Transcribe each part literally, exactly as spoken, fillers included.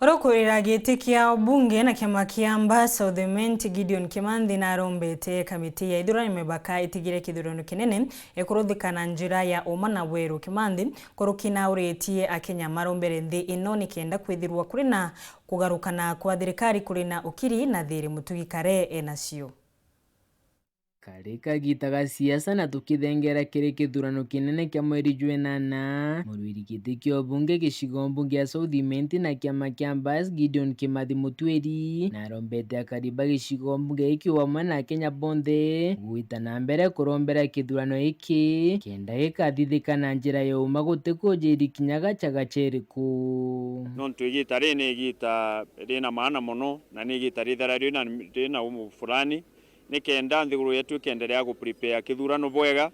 Uria ukurira giti kia ubunge na kiama kia Mbaa South Imenti, Gideon Kimathi, narombete kamiti ya ithurano mibaka itigire kithurano kinene ikuruthika na njira ya uma na weru. Kimathi kuruki nauritie Akenya marombere nthi ino nikenda kwithirwa kuri na kugarukana kwa thirikari kuri na ukiri na thiri. Mutugi Kare enacio. Kari kagiita ga siasa na tukithengera kiri kithurano kinene kia mweri jwa inana, murwiri giti kia ubunge gicigo mbunge ya South Imenti na kiama kia Mbas, Gideon Kimathi Mutwiri, narombete akari ba gicigo mbunge giki o amwe na Akenya bonthe gwita na mbere kurombera kithurano giki kenda gikathithika na njira ya uma guti kujiri kinya gacha gacha iriku. Nontu igiita riri ni igiita rina maana mono na ni igiita rithera rina, rina umu fulani. Nikenda nthiguru yetu ikenderea ku prepare kithurano bwega.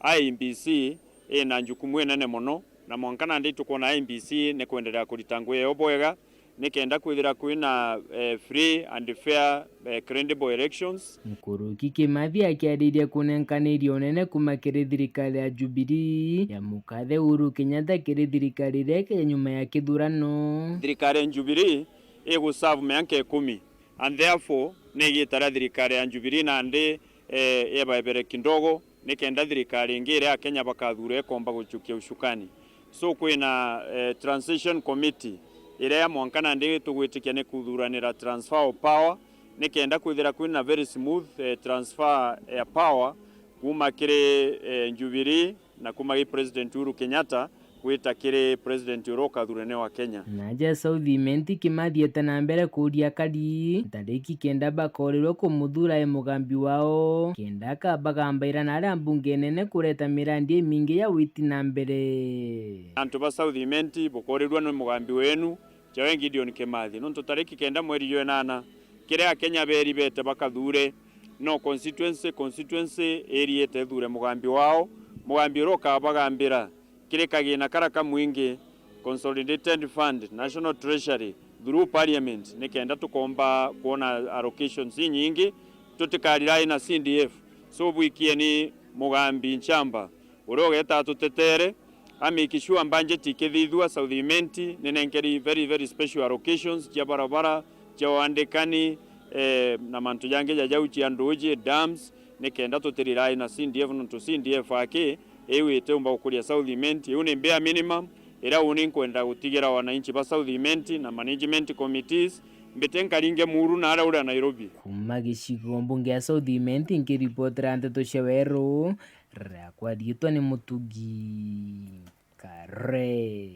I E B C ina njukumu inene mono, na mwanka nandi tukwona I E B C ni kwenderea kurita ngugi yayo bwega, nikenda kwithira kwina, eh, free and fair, eh, credible elections. Nkuruki Kimathi akiariria kunenkaniria unene kuma kiri thirikari ya Jubilee ya mukathe Uhuru Kenyatta kiri thirikari iria ikeja nyuma ya kithurano. Thirikari ya Jubilee iguserve mianka ikumi, and therefore ni igiita ria thirikari ya Jubilee nandi, eh, yebaebere kidogo, nikenda thirikari ingi iria Akenya bakathuura ikomba guchukia ushukani. So kwina, eh, transition committee iria ya mwanka nandi tugwitikia ni kuthuranira transfer of power, nikenda kwithira kwina very smooth, eh, transfer ya power kuma kiri, eh, Jubilee na kuma kiri President Uhuru Kenyatta gwita kiri President uria ukathuranwa wa Kenya. Naja South Imenti Kimathi eta na mbere kuuria akari ntariki kenda bakoorirwe kumuthuura e mugambi wao, kenda akabagambaira na aria mbunge nene kureta mirandi imingi ya witi na mbere. Antu ba South Imenti bukoorirwa ni mugambi wenu, Chawe Gideon Kimathi, nontu tariki kenda mweri jwa inana, kiria Akenya beeri beete bakathuure, no constituency, constituency iriite ithuure mugambi wao, mugambi uria ukabagambira kiri kagina karia kamwingi, Consolidated Fund, National Treasury, through Parliament, nikenda tukomba kwona allocations inyingi, tutikarirari na C D F. So bwikieni mugambi nchamba uria ugeeta atutetere, a make sure budget ikithithua South Imenti, ni nenkeri very, very special allocations cia barabara, cia waandikani, eh, na mantu jangi jajau, cia nduuji, dams, nikenda tutirirai na C D F, nontu C D F aki iu itiumba gukuria South Imenti. Iu ni bare minimum iria uni nkwenda gutigira wananchi ba South Imenti na management committees, mbite nkaringe muuru na aria uria Nairobi. Kuma gicigo mbunge ya South Imenti, nkiripotera nteto cia weru, riakwa riitwa ni Mutugi Kare.